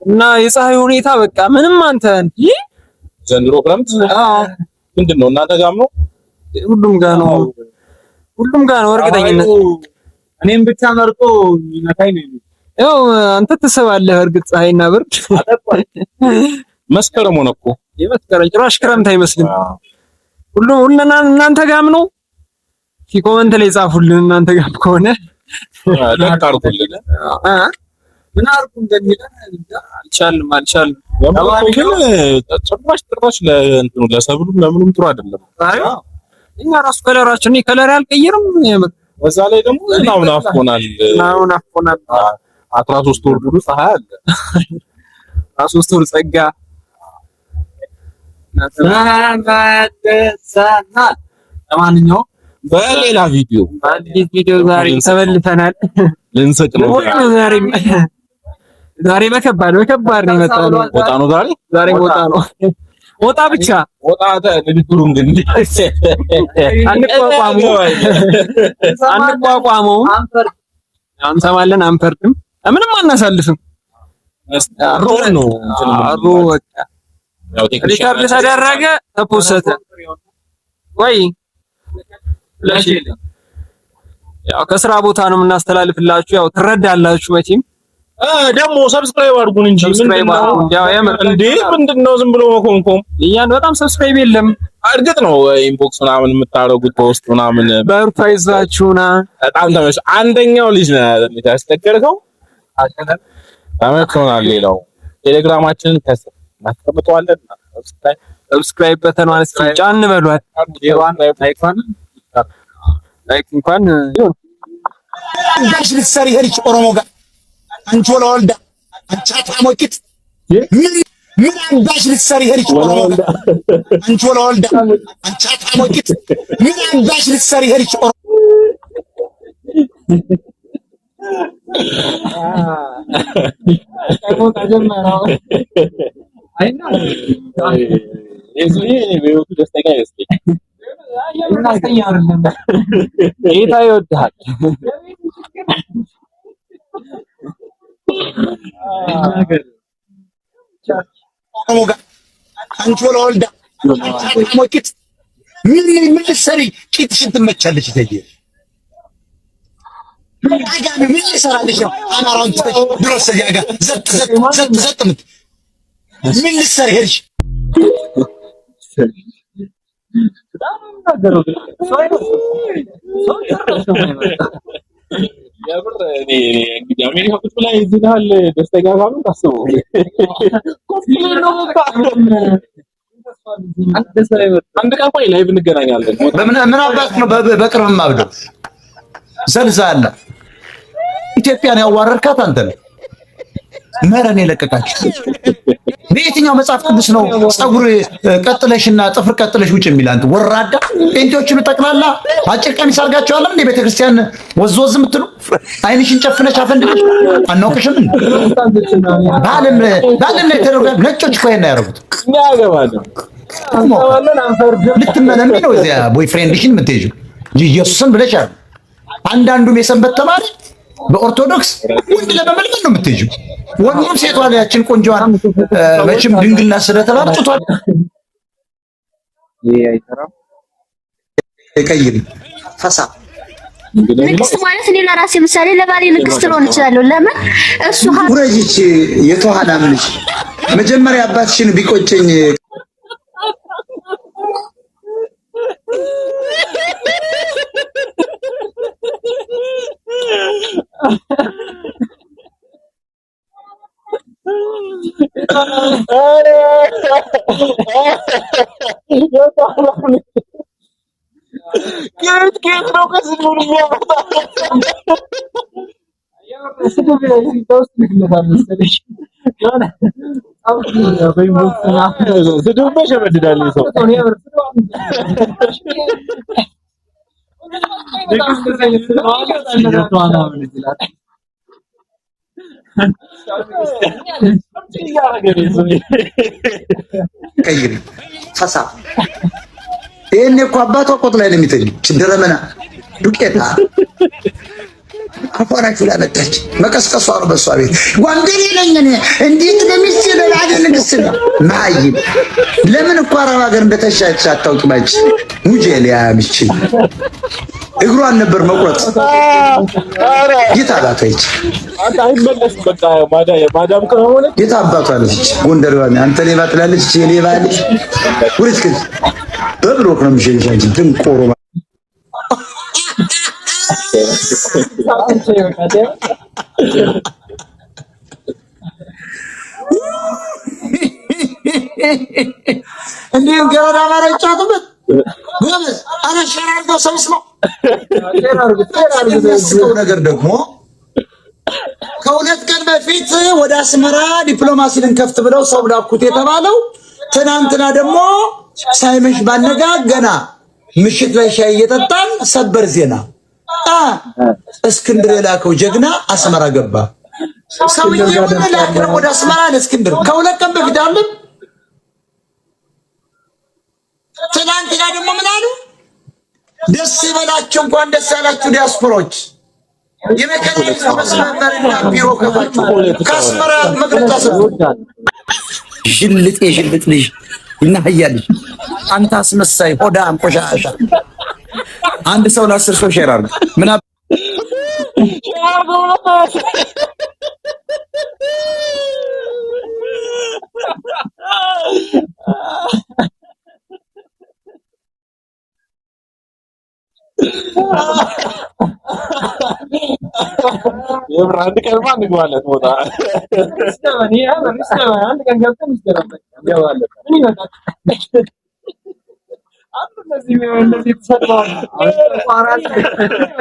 እና የፀሐይ ሁኔታ በቃ ምንም አንተ እንዲህ ዘንድሮ ክረምት ምንድን ነው እናንተ ጋርም ነው? ሁሉም ጋር ነው፣ ሁሉም ጋር ነው። እርግጠኝነት እኔም ብቻ መርጦ ይነካኝ ነው። ያው አንተ ትስባለህ። እርግጥ ፀሐይና ብርድ መስከረም ሆነ እኮ። የመስከረም ጭራሽ ክረምት አይመስልም። ሁሉም ሁሉና እናንተ ጋርም ነው። እስኪ comment ላይ ጻፉልን እናንተ ጋርም ከሆነ ደቅ አድርጉልን። ምን አድርጉ እንደሚለን አልቻልንም አልቻልንም። ግን ጭራሽ ጭራሽ ለእንትኑ ለሰብሉም ለምኑም ጥሩ አይደለም። እኛ ራሱ color ኣችን እኔ color አልቀይርም። በዛ ላይ ደግሞ ዝናብ ናፍቆናል። ዝናብ ናፍቆናል። 13 ወር ሙሉ ፀሐይ አለ። 13 ወር ጸጋ ተመልሰናል። ለማንኛውም በሌላ ቪዲዮ በአዲስ ቪዲዮ ዛሬ ተመልሰናል። ልንስቅ ነው ዛሬ። ዛሬ በከባድ በከባድ ነው የመጣነው። ወጣ ነው ዛሬ። ዛሬ ወጣ ነው። ወጣ ብቻ ወጣ ንግግሩን ግን አንቋቋመውም። አንሰማለን፣ አንፈርድም፣ ምንም አናሳልፍም። ሮ ነው ሮ በቃ record ተደረገ፣ ተፖሰተ ወይ ያው ከስራ ቦታ ነው የምናስተላልፍላችሁ። ያው ትረዳላችሁ መቼም። ደግሞ subscribe አድርጉን እንጂ እንዴ ምንድነው ዝም ብሎ መኮምኮም? እያን በጣም subscribe የለም። እርግጥ ነው inbox ምናምን የምታደርጉት በውስጥ ምናምን በርቱ፣ አይዟችሁና በጣም ተመች። አንደኛው ልጅ ነው ያስቸገርከው፣ ተመችቶናል። ሌላው ቴሌግራማችንን ከስር እናስቀምጠዋለን። subscribe button ኗን እስኪ ጫን በሏት። like እንኳን አንዳች ልትሰሪ ሄድች ኦሮሞ ጋር፣ አንቺ ወለወልዳ፣ አንቺ አታሞቂት፣ ምን ምን አባሽ ልትሰሪ ሄድች ኦሮሞ ጋር፣ አንቺ ወለወልዳ፣ አንቺ አታሞቂት፣ ምን አባሽ ልትሰሪ ሄድች ኦሮሞ በህይወቱ ደስተኛ አይመስለኝም። ጌታ ይወድሃል። ኦሮሞ ጋር፣ አንቺ ወለወልዳ፣ አንቺ አታሞቂት፣ ምን ምን ልትሰሪ ቂጥሽን ትመቻለች እተዬ አጋሚ ምን ልሰራልሽ ነው? አማራውን ትተሽ ድሮስ እዚያ ጋር ዘጥ ዘጥ ዘጥ ዘጥ ምት ምን ልትሰሪ ሄድሽ? የምር እኔ እንግዲህ አሜሪካ ቁጭ ብላ የዚህን ያህል ደስተኛ ካልሆንክ አስበው። አንድ ቀን ቆይ live እንገናኛለን። በምን ምን አባት ነው በቅርብ ማብደው ዘልዛላ ኢትዮጵያን ያዋረድካት አንተ ነህ። መረን የለቀቃችሁ በየትኛው መጽሐፍ ቅዱስ ነው ፀጉር ቀጥለሽና ጥፍር ቀጥለሽ ውጭ የሚል? አንተ ወራዳ ጴንጤዎችን ጠቅላላ አጭር ቀሚስ አድርጋችኋል እንዴ? ቤተክርስቲያን ወዝ ወዝ የምትሉ አይንሽን ጨፍነሽ አፈንድቀሽ አናውቅሽም እንዴ? በዓለም በዓለም ላይ ተደርጓል። ነጮች እኮ ይሄን ያደረጉት ልትመለሚ ነው። እዚያ boyfriend ሽን የምትሄጂው እንጂ ኢየሱስን ብለሽ አይደል። አንዳንዱም የሰንበት ተማሪ በኦርቶዶክስ ወንድ ለመመልመል ነው የምትሄጂው። ወንዱም ሴቷን ያችን ቆንጆዋን መቼም ድንግልና ስለተባለ ጡቷን ቀይሪ ፈሳ ንግስት ማለት እኔ ለራሴ ምሳሌ ለባሌ ንግስት ልሆን እችላለሁ። ለምን እሱ ውረጅች የተዋህዳም ልጅ መጀመሪያ አባትሽን ቢቆጨኝ ጌት ጌት ነው ከዚህ ሙሉ የሚያመጣ ስድብ ሸመድዳል ሰው። ቀይሪ ፈሳ። ይሄኔ እኮ አባቷ ቆጥ ላይ ነው የሚተኙ። ችደረመና ዱቄታ አፏን ላመጣች መቀስቀሷ ነው። በሷ ቤት ጓንደሬ ነኝ እኔ። እንዴት ለሚስቴ ለባሌ ንግስት ነው መሀይም። ለምን እኮ አረብ ሀገር እንደተሻች አታውቂም አንቺ። ሙጀል ያምቺ እግሯን ነበር መቁረጥ። የት አባቷ ይች የት አባቷ ነች? ጎንደር አንተ ሌባ ትላለች፣ ሌባ ልጅ ውርት ግን በብሎክ ነው የሚሸኝሽ አንቺ ድንቆሮ። እንዲሁም ገረዳ አማራ ይጫወቱበት ጎበዝ። ኧረ share አድርገው ሰው ይስማው። የሚያስቀው ነገር ደግሞ ከሁለት ቀን በፊት ወደ አስመራ ዲፕሎማሲ ልንከፍት ብለው ሰው ላኩት የተባለው ትናንትና ደግሞ ሳይመሽ ባነጋ ገና ምሽት ላይ ሻይ እየጠጣን ሰበር ዜና እስክንድር የላከው ጀግና አስመራ ገባ። ሰውዬውን ላክነው ወደ አስመራ ለእስክንድር ከሁለት ቀን በፊት አለን። ትናንትና ደግሞ ምን አሉ? ደስ ይበላችሁ፣ እንኳን ደስ ያላችሁ ዲያስፖራዎች፣ የመከላከያ መስመርና ቢሮ ከፋችሁ ከአስመራ መግለጫ ሰጡ። ዥልጥ የዥልጥ ልጅ እና አህያ ልጅ አንተ አስመሳይ ሆዳም ቆሻሻ። አንድ ሰው ለ10 ሰው share አድርግ። ምን የምር አንድ ቀንማ እንግባለት ቦታ አንድ ቀን ገብተን እንገባለን። ምን ይመጣል? አንዱ እነዚህ እንደዚህ ተሰድበዋል።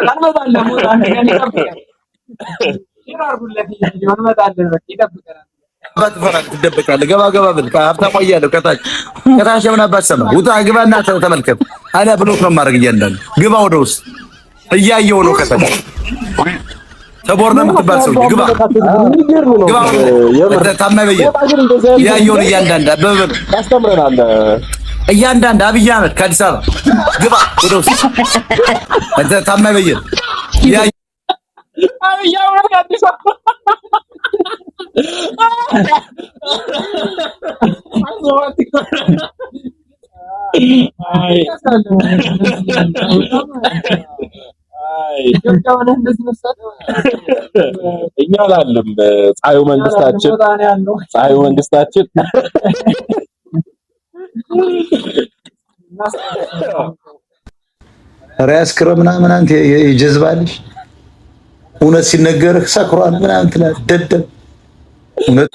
እንመጣለን። ቦታ አንድ ቀን ይጠብቀን። share አድርጉለት። እንመጣለን። በቃ ይጠብቀናል። አባት ትፈራለህ፣ ትደበቃለህ። ገባ ገባ ብል ሀብታም ቆያለሁ። ከታች ከታች የምን አባት ሰማ? ውጣ ግባና ተመልከት። አለ block ነው የማደርግ። እያንዳንዱ ግባ ወደ ውስጥ እያየው ነው። ከታች ተቦርነ የምትባል ሰውዬ ግባ ግባ። ታማኝ በየነ እያየውን እያንዳንድ አበበ ያስተምረናል። እያንዳንድ አብይ አህመድ ከአዲስ አበባ ግባ ወደ ውስጥ። ታማኝ በየነ አብይ አህመድ ከአዲስ አበባ እኛ አላልም። ፀሐዩ መንግስታችን ፀሐዩ መንግስታችን ኧረ ምናምን አንተ የጀዝባ ልጅ እውነት ሲነገርህ ሰክሯል ምናምን ትላለህ። ደደብ እውነት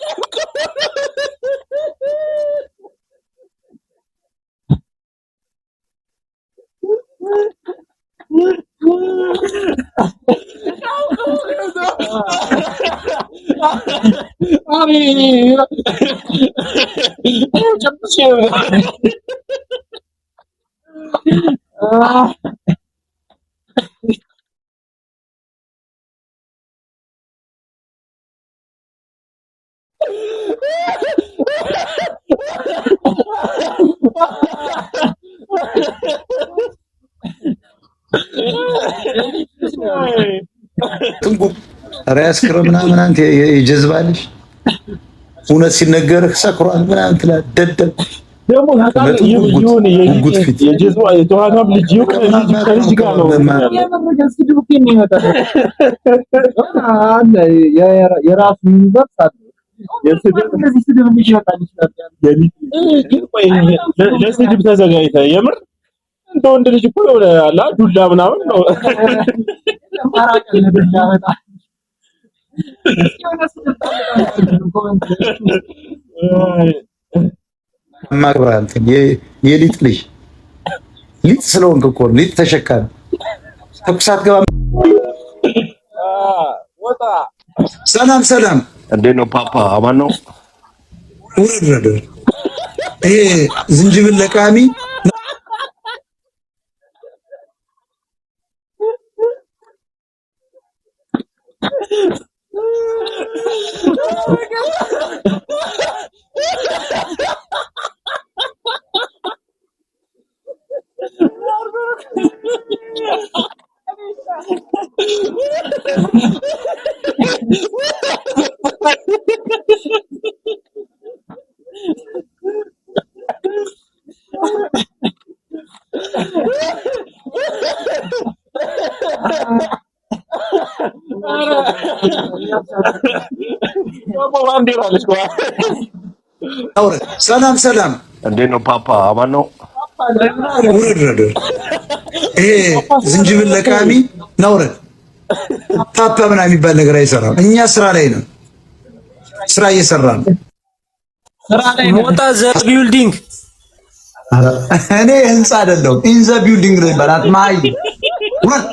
ኧረ ያስክር ምናምን አንተ የጀዝባ ልጅ እውነት ሲነገርህ ሰክሯል ምናምን ትላለህ። ደደብ ደግሞ የሆነ የጀዝባ የተዋናም ልጅ ከልጅ ጋር ነው የራሱ universe አለ። ለስድብ ተዘጋጅተህ የምር እንደ ወንድ ልጅ እኮ የሆነ አላ ዱላ ምናምን ነው። ማክብር አንተ የሊጥ ልጅ ሊጥ ስለሆንክ እኮ ሊጥ ተሸካሚ ተኩሳት ገባ። ሰላም ሰላም፣ እንዴት ነው ፓፓ? አማን ነው? ውረድ ረድ። ይሄ ዝንጅብል ለቃሚ ደግሞ ባንዲራ አለች። ሰላም ሰላም። እንዴት ነው ፓፓ? አማን ነው? ውረድ ረድ። ይሄ ዝንጅብል ለቃሚ ነው። ውረድ። ፓፓ ምናምን የሚባል ነገር አይሰራም። እኛ ስራ ላይ ነው፣ ስራ እየሰራ ነው። ሞጣ the building። እኔ ህንፃ አይደለሁም፣ in the building ነው ይባላል። ማይ ውረድ።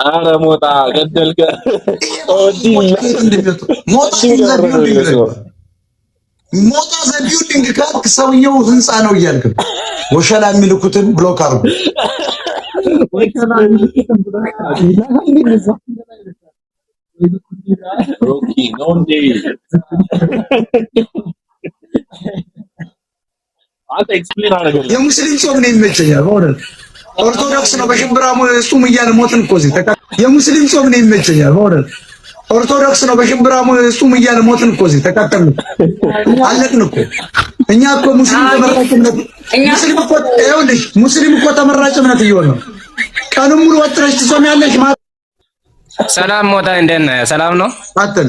ኧረ ሞጣ ገደልከ። ሞጣ in the building ነው። ሞጣ the building ካልክ ሰውየው ህንፃ ነው እያልክ ነው። ወሸላ የሚልኩትን block አድርጉ። Okay ነው እንዴ? አንተ explain አደረገልህ። የሙስሊም ጾም ነው ይመቸኛል። በእውነት ኦርቶዶክስ ነው በሽምብራ ጹም እያለ ሞትን እኮ እዚህ። የሙስሊም ጾም ነው ይመቸኛል። በእውነት ኦርቶዶክስ ነው በሽምብራ ጹም እያለ ሞትን እኮ እዚህ። ተቃጠልን፣ አለቅን እኮ እኛ እኮ ሙስሊም ተመራጭ እምነት፣ ሙስሊም እኮ ይኸውልሽ፣ ሙስሊም እኮ ተመራጭ እምነት እየሆነ ነው። ቀኑን ሙሉ ወጥረሽ ትጾሚያለሽ። ሰላም ሞጣ፣ እንዴት ነህ? ሰላም ነው። አጥል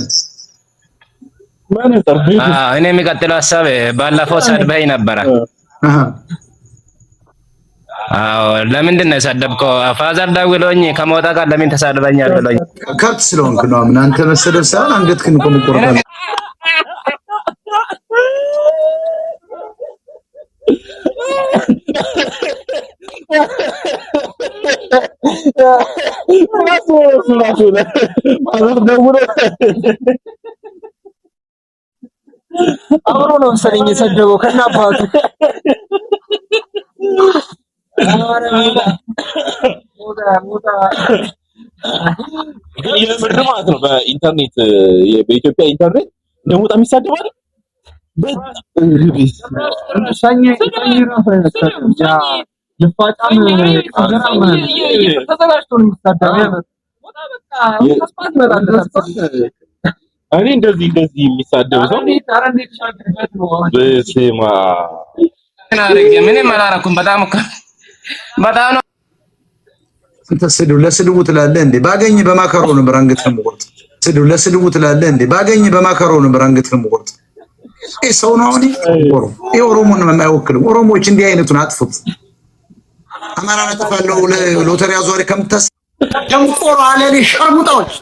እኔ የሚቀጥለው ሀሳብ ባለፈው ሰድበኸኝ ነበረ። አዎ፣ ለምንድን ነው የሰደብከው? Father ደውሎኝ ከሞጣ ጋር ለምን ተሳድበኛል ብሎኝ። ከብት ስለሆንክ ነው። ምን አንተ መሰደብ ሳይሆን አንገትህን እኮ የምቆርጠው። አብሮ ነው መሰለኝ የሰደበው ከእነ አባቱ። ግን የምር ማለት ነው በኢንተርኔት፣ በኢትዮጵያ ኢንተርኔት እንደ ሞጣ የሚሳደብ አይደል? ልፋጫም ተዘጋጅቶ ነው የሚሳደበው። እኔ እንደዚህ እንደዚህ የሚሳደብ ሰው በስመ አብ። ምንም አላደረኩም። በጣም እኮ በጣም ነው። አንተ ስድብ ለስድቡ ትላለህ እንዴ? ባገኝ በማከሮ ነበር አንገትህን የምቆርጥ። ስድብ ለስድቡ ትላለህ እንዴ? ባገኝ በማከሮ ነበር አንገትህን የምቆርጥ። ይሄ ሰው ነው አሁን? ይሄ ኦሮሞን የማይወክልም። ኦሮሞዎች እንዲህ አይነቱን አጥፉት። አማራን አጠፋለሁ ሎተሪ አዟሪ ከምታስ ደንቆሮ አለሌ ሸርሙጣዎች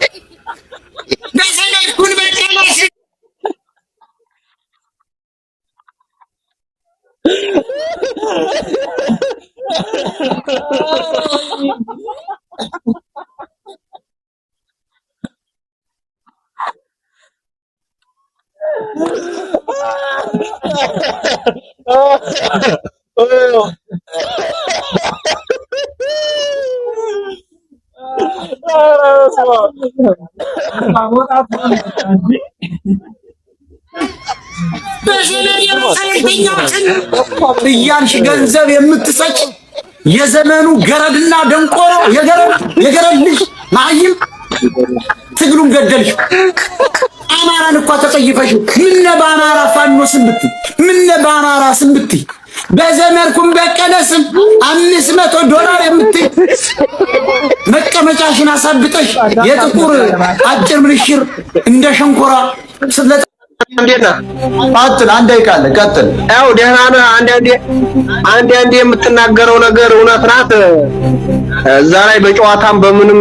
እያልሽ ገንዘብ የምትሰጭ የዘመኑ ገረድና ደንቆሮ የገረድ ልጅ መሀይም ትግሉን ገደልሽ። አማራን እኳ ተጸይፈሽ ምነ በአማራ ፋኖ ስም ብትይ፣ ምነ በአማራ ስም ብትይ፣ በዘመድኩን በቀለ ስም $500 የምትይ መቀመጫሽን አሳብጠሽ የጥቁር አጭር ምንሽር እንደ ሸንኮራ ስትለጣ እንዴት ነህ? ቀጥል። አንድ ደቂቃ አለ። ቀጥል። ያው ደህና ነህ? አንዳንዴ አንዳንዴ የምትናገረው ነገር እውነት ናት። እዛ ላይ በጨዋታም በምንም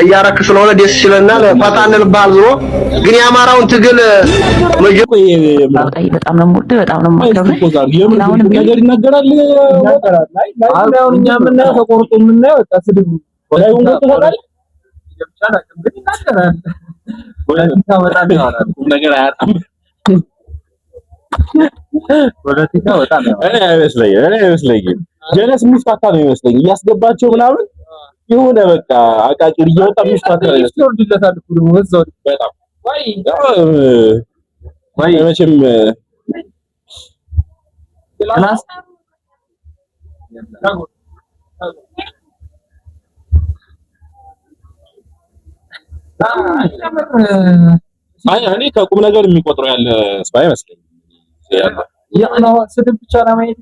እያረክ ስለሆነ ደስ ይለናል። ፈታ እንልብሃል። ዞሮ ግን የአማራውን ትግል በጣም ነው የምወደው፣ በጣም ነው የማከብረው። አሁንም ነገር ይናገራል። አሁን እኛ የምናየው ተቆርጦ የምናየው በቃ ስድብ ነው። ግን ይናገራል። ቁም ነገር አያጣም። ፖለቲካ በጣም እኔ አይመስለኝም። እኔ አይመስለኝም። ጀለስ የሚፋታ ነው የሚመስለኝ እያስገባቸው ምናምን የሆነ በቃ አቃቂር እየወጣ የሚፋታ ነው የሚመስለኝ። ይወርድለታል እኮ ደግሞ በዛው በጣም ወይ መቼም Class አይ እኔ ከቁም ነገር የሚቆጥረው ያለ ሰው አይመስለኝም። ያው ስድብ ብቻ ለማየት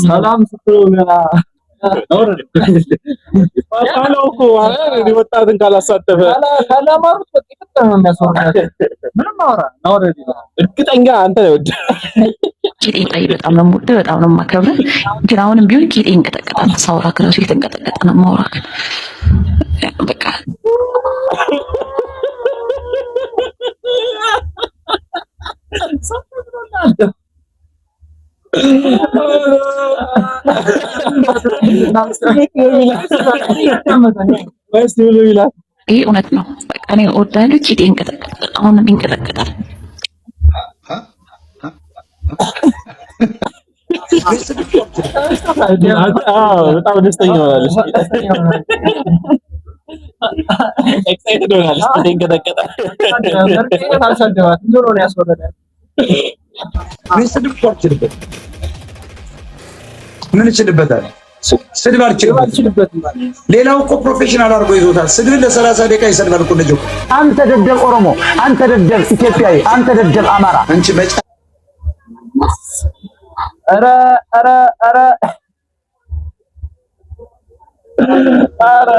ሰላም ስትለው ገና ነው እኮ ወጣትን ካላሳተፈ ካላማሩት በቃ የፈጠነ ነው የሚያስወርዳቸው። ምንም አውራ ናውረድ እርግጠኛ አንተ ነው። ቂጤን ጠይ በጣም ነው የምወደው፣ በጣም ነው የማከብረው። ግን አሁንም ቢሆን ቂጤ ይንቀጠቀጣል። ሳውራክ እራሱ እየተንቀጠቀጠ ነው የማውራክ። በቃ ይሄ እውነት ነው። በቃ እኔ እወዳለሁ። ቂጤ ይንቀጠቀጣል፣ አሁንም ይንቀጠቀጣል። በጣም ደስተኛ ሆናለች። Excited ሆናለች። ይንቀጠቀጣል። አልሰደባትም፣ ዞሮ ነው ያስወረዳት። ስድብ እኮ አልችልበትም። ምን እችልበታለሁ? ስድብ አልችልበትም። ሌላው እኮ professional አድርጎ ይዞታል። ስድብን ለ30 ደቂቃ ይሰድባል እኮ ልጅ። አንተ ደደብ ኦሮሞ፣ አንተ ደደብ ኢትዮጵያዊ፣ አንተ ደደብ አማራ። አንቺ መጫ ኧረ ኧረ ኧረ ኧረ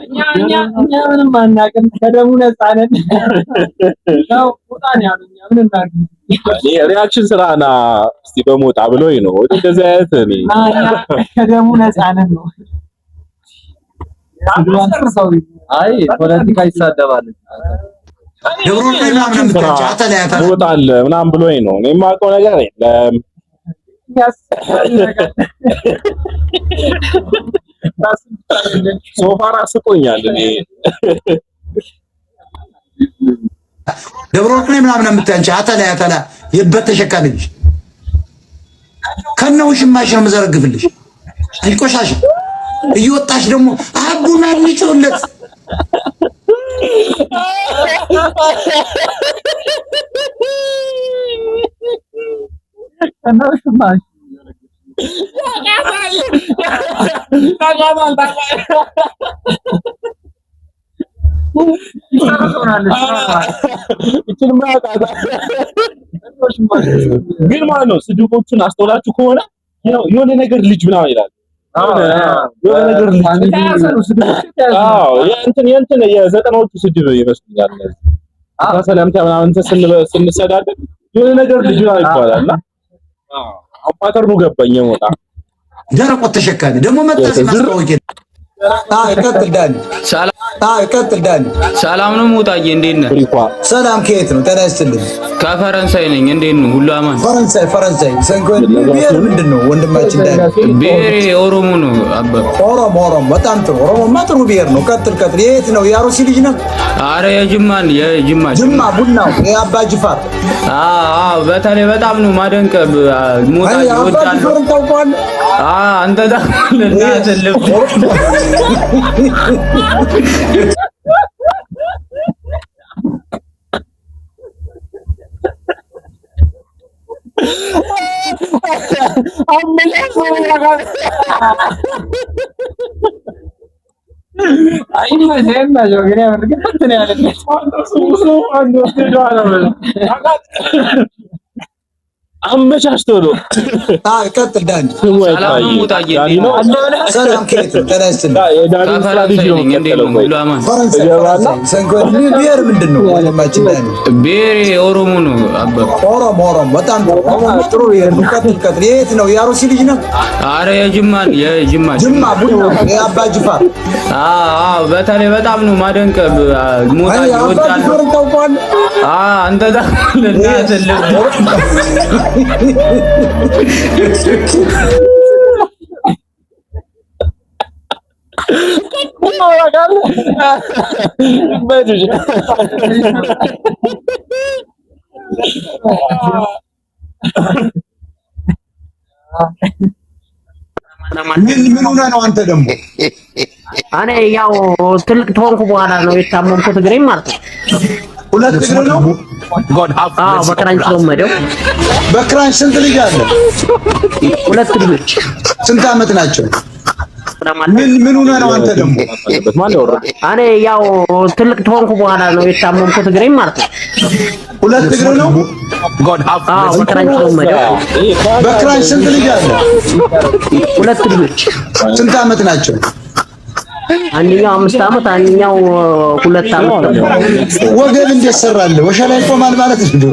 እኛ እኛ ምንም አናውቅም፣ ከደሙ ነፃ ነን። ነው ውጣ ነው ያሉ። እኛ ምን እናድርግ? እኔ reaction ስራ ና እስቲ በሞጣ ብሎኝ ነው እንደዚህ አይነት እኔ እኛ ከደሙ ነፃ ነን ነው። አይ ፖለቲካ ይሳደባል። ደብሮ ምናምን የምታያቸው አተላ አተላ ሞጣ አለ ምናምን ብሎኝ ነው። እኔ የማውቀው ነገር የለም። So far አስቆኛል። እኔ ደብረ ወርቅ ላይ ምናምን የምታያቸው አተላ አተላ የበት ተሸካሚ ልጅ ከነ ውሽማሽ ነው የምዘረግፍልሽ። አንቺ ቆሻሻ እየወጣሽ ደግሞ አቡና ልጮለት ከነ ውሽማሽ ግን ማለት ነው ስድቦቹን አስተውላችሁ ከሆነ የሆነ ነገር ልጅ ምናምን ይላል። የሆነ ነገር ልጅ አዎ፣ የእንትን የእንትን የዘጠናዎቹ ስድብ ይመስለኛል። እነዚህ ሰላምታ ምናምን እንትን ስንሰዳደብ የሆነ ነገር ልጅ ምናምን ይባላል እና አሁን pattern ኡ ገባኝ። የሞጣ ደረቆት ተሸካሚ ደግሞ መጣ ማስታወቂያ። ቀጥል ዳኒ፣ ቀጥል ዳኒ። ሰላም ነው ሞጣዬ፣ እንዴት ነህ? ሰላም ከየት ነው? ጤና ይስጥልኝ። ከፈረንሳይ ነኝ። እንዴት ነው? ሁሉ አማን? ፈረንሳይ ፈረንሳይ ሰንኮን ብሔር ምንድን ነው ወንድማችን ዳኒ? ብሔሬ ኦሮሞ ነው አባ። ኦሮሞ ኦሮሞ፣ በጣም ጥሩ። ኦሮሞማ ጥሩ ብሔር ነው። ቀጥል ቀጥል። የት ነው? የአሩሲ ልጅ ነው? አረ የጅማ የጅማ ጅማ ቡናው የአባ ጅፋር። አዎ፣ በተለይ በጣም ነው ማደንቅ ሞጣዬ፣ አባ እወዳለሁ። ጅፋርን ታውቀዋለህ? አዎ፣ አንተ ታውቃለህ። እናትህ ልብ አመቻችቶ ነው። ቀጥል ዳኒ። ሰላም ነው ሞጣዬ፣ ዳኒ ነው። ሰላም ከየት ነው? ጤና ይስጥልኝ። የዳኒ ስትራቴጂ ከፈረንሳይ ነው ነኝ። እንዴት ነው? የሚከተለው። ሁሉ አማን? ፈረንሳይ ፈረንሳይ ሰንኮን ብሔር ምንድን ነው ወንድማችን ዳኒ? ብሔሬ ኦሮሞ ነው አባ። ኦሮሞ ኦሮሞ፣ በጣም ጥሩ። ኦሮሞማ ጥሩ ብሔር ነው። ቀጥል ቀጥል። የት ነው? የአሩሲ ልጅ ነው? አረ የጅማ የጅማ ጅማ ቡናው የአባ ጅፋር። አዎ፣ በተለይ በጣም ነው ማደንቅ ሞጣዬ፣ አባ እወዳለሁ። ጅፋርን ታውቀዋለህ? አዎ፣ አንተ ታውቃለህ። እናትህ ልብ ምን ምን ሆነህ ነው አንተ ደግሞ? እኔ ያው ትልቅ ተሆንኩ በኋላ ነው የታመምኩት እግሬን ማለት ነው። ሁለት እግር ነው። አዎ፣ በክራንች ነው የምሄደው። በክራንች ስንት ልጅ አለ? ሁለት ልጆች። ስንት አመት ናቸው? ምን ምን ሆነህ ነው አንተ ደግሞ? እኔ ያው ትልቅ ትሆንኩ በኋላ ነው የታመምኩት እግሬን ማለት ነው። ሁለት እግር ነው። አዎ፣ በክራንች ነው የምሄደው። በክራንች ስንት ልጅ አለ? ሁለት ልጆች። ስንት አመት ናቸው? አንደኛው 5 አመት፣ አንደኛው 2 አመት ነው። ወገብ እንዴት ሰራለህ? ወሸ ላይ ቆማል ማለት ነው።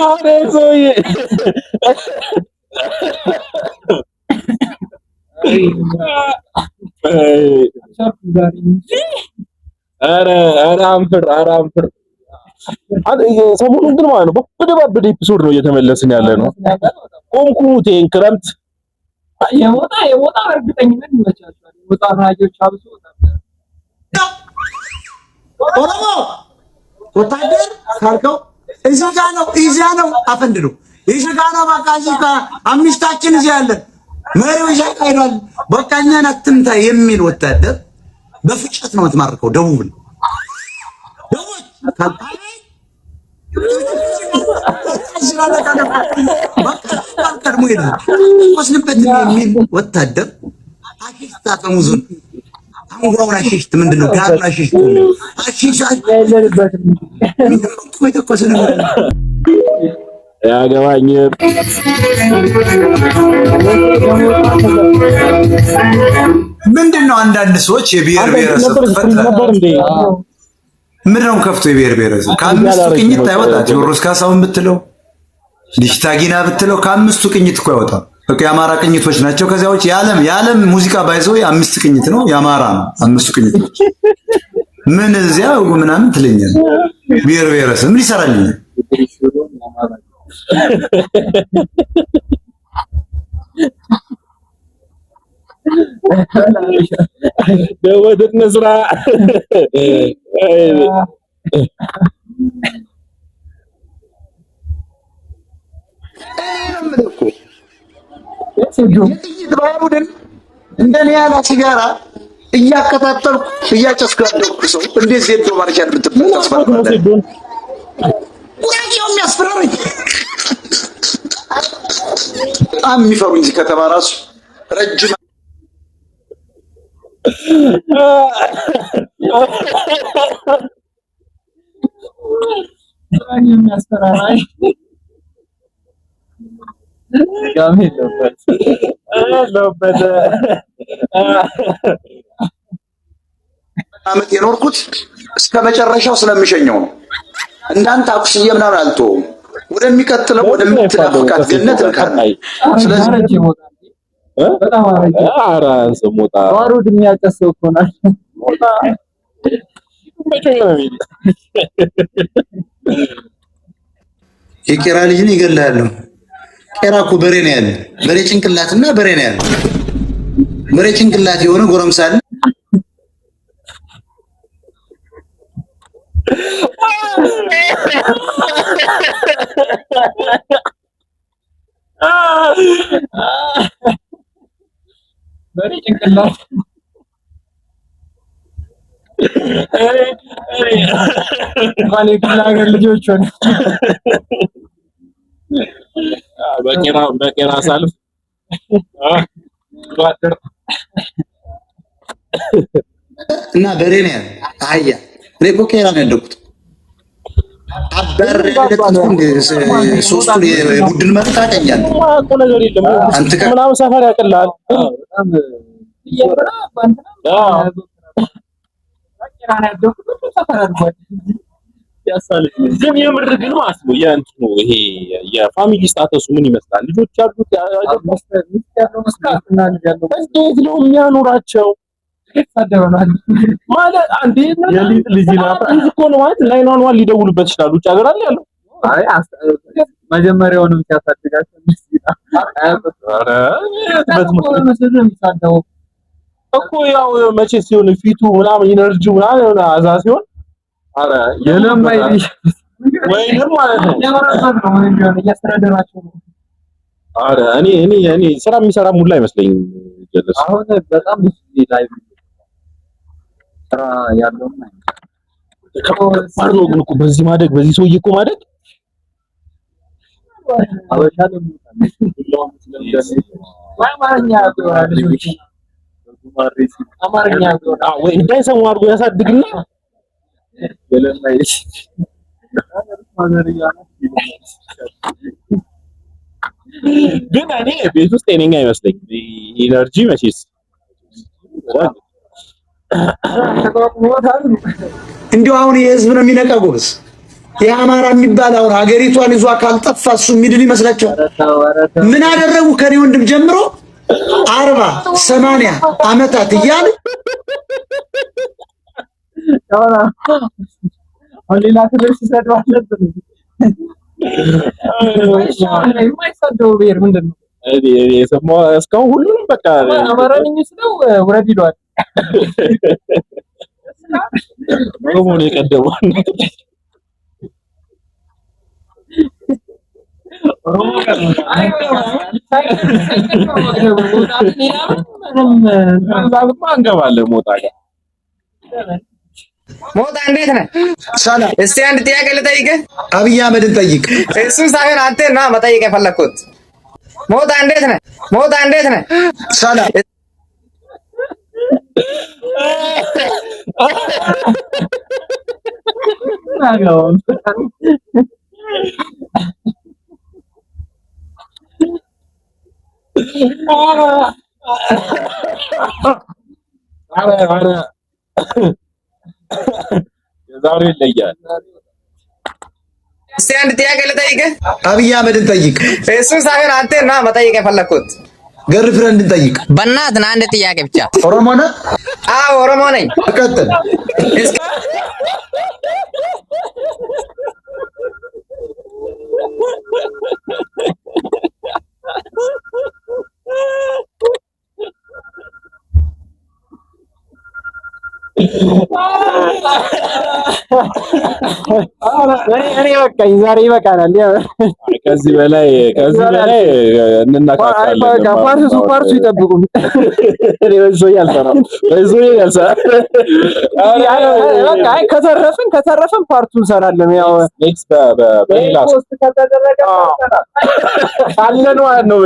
አረ ሰውዬ፣ ኧረ ኧረ አንፍር፣ ኧረ አንፍር። ሰሞኑን ግን ማለት ነው በበደ ባበደ episode ነው እየተመለስን ያለ ነው። ቆምኩት ይሄን ክረምት። የሞጣ የሞጣ እርግጠኝነት ይመቻቸዋል። የሞጣ አድናቂዎች አብሶ ኦሮሞ ወታደር ካልከው እዚህ ጋ ነው፣ እዚያ ነው፣ አፈንድዶ እዚህ ጋ ነው። በቃ እዚህ ጋ አምስታችን እዚህ ያለን መሪው እዚያ ጋ ሄዷል። በቃ እኛን አትምታ የሚል ወታደር በፍጨት ነው የምትማርከው። ደቡብን ቀድሞ ይላል ቆስንበት የሚል ወታደር አሽሽት አፈሙዙን አንጓውን አሽሽት ምንድን ነው? ጋሩን አሽሽት አሽሽ የተኮሰ ነገር ያገባኝ። ምንድን ነው? አንዳንድ ሰዎች የብሔር ብሔረሰብ ነበር እንዴ? ምንድነው ከፍቶ የብሔር ብሔረሰብ ከአምስቱ ቅኝት አይወጣ። ቴዎድሮስ ካሳሁን ብትለው ዲሽታጊና ብትለው ከአምስቱ ቅኝት እኮ አይወጣም። በቃ የአማራ ቅኝቶች ናቸው። ከዚያ ውጭ የዓለም ሙዚቃ ባይዘው የአምስት ቅኝት ነው፣ የአማራ ነው አምስቱ ቅኝቶች። ምን እዚያ ምናምን ትለኛለህ። ብሔር ብሔረሰብ ምን ይሰራልኛል? ደወድን ስራ። የጥይት ባሩድን እንደኔ ያለ ሲጋራ እያከታተልኩ እያጨስኩ ያደኩ ሰው እንዴት ዜዶ ማርሻል ብትባል ታስፈራራለህ? ጉራጌው የሚያስፈራራኝ በጣም የሚፈሩኝ እዚህ ከተማ ራሱ ረጅም የሚያስፈራራኝ ጋሜ የለበት የለበት። ዓመት የኖርኩት እስከ መጨረሻው ስለምሸኘው ነው። እንዳንተ አቁስዬ ምናምን አልተወውም። ወደሚቀጥለው ወደምትናፍቃት ገነት እልካለሁ። ስለዚህ በጣም አረጀ። ኧረ አንስም ሞጣ። ባሩድ የሚያጨስ ሰው እኮ ነው። ሞጣ መቼ ነው የሚል የቄራ ልጅን ይገልሃለሁ። ቄራ እኮ በሬ ነው ያለ። በሬ ጭንቅላትና በሬ ነው ያለ። በሬ ጭንቅላት የሆነ ጎረምሳ አለ። በሬ ጭንቅላት እንኳን የክፍለ ሀገር ልጆች ሆነ። በቄራ በቄራ ሳልፍ እና በሬ ነው ያለ አህያ። እኔ እኮ ቄራ ነው ያደኩት። አባር ሶስቱን የቡድን መሪ ታውቀኛለህ። የማያውቀው ነገር የለም። አንተ ምናምን ሰፈር ያቅልሃል። ግን የምር ግን ማለት ነው የእንትኑ ይሄ የ family status ኡ ምን ይመስላል? ልጆች ያሉት እንዴት ነው የሚያኖራቸው? ማለት አንዴ የሊጥ ልጅ ናት። ልጅ እኮ ነው ማለት 911 ሊደውሉበት ይችላሉ። ውጭ ሀገር አለ ያለው። አይ መጀመሪያውንም ሲያሳድጋቸው ኧረ እኮ ያው መቼ ሲሆን ፊቱ ምናምን energy ምናምን የሆነ አዛ ሲሆን ኧረ የለማይ ወይንም ማለት ነው ነው ምንም ቢሆን እያስተዳደራቸው ነው። ኧረ እኔ ስራ የሚሰራ ሙላ አይመስለኝም። ጀለስ አሁን በጣም ብዙ ጊዜ ላይ ስራ ያለውም ከባድ ነው ግን እኮ በዚህ ማደግ በዚህ ሰውዬ እኮ ማደግ አበሻ አማርኛ አማርኛ ወይ እንዳይሰሙ አድርጎ ያሳድግና ግን እኔ ቤት ውስጥ ጤነኛ አይመስለኝም። Energy መቼስ እንዲሁ አሁን የህዝብ ነው የሚነቃ ጎበዝ። የአማራ የሚባል አሁን ሀገሪቷን ይዟ ካልጠፋ እሱ የሚድን ይመስላቸዋል። ምን አደረጉ? ከኔ ወንድም ጀምሮ 40 80 ዓመታት እያሉ ሌላ ክልል ሲሰድብ አለብን። የማይሳደቡ ብሔር ምንድን ነው? እስካሁን ሁሉንም በቃ አማራ ነኝ ስለው ውረድ ይለዋል። ኦሮሞ ነው የቀደመው። እንገባለን ሞጣ ጋር። ሞጣ እንዴት ነህ? ሰላም። እስቲ አንድ ጥያቄ ልጠይቅህ። አብይ አህመድን ጠይቅ። እሱን ሳይሆን አንተን ነው መጠየቅ የፈለኩት። ሞጣ እንዴት ነህ? ሞጣ እንዴት ነህ? ሰላም። ኧረ የዛሬው ይለያል። እስቲ አንድ ጥያቄ ልጠይቅህ። አብይ አህመድን ጠይቅ። እሱን ሳይሆን አንተን ነው መጠየቅ የፈለኩት። Girlfriend ን ጠይቅ። በእናትህ አንድ ጥያቄ ብቻ። ኦሮሞ ነህ? አዎ ኦሮሞ ነኝ። ቀጥል። እኔ በቃኝ፣ ዛሬ ይበቃናል። ከዚህ በላይ እንነካካለን። ፓርሱ ይጠብቁም። እኔ በዚህ ሰውዬ አልሰራም፣ በዚህ ሰውዬ አልሰራም። በቃ አይ ከተረፍን part ኡ እንሰራለን። ያው Next በሌላ Post ከተደረገ አለን ማለት ነው።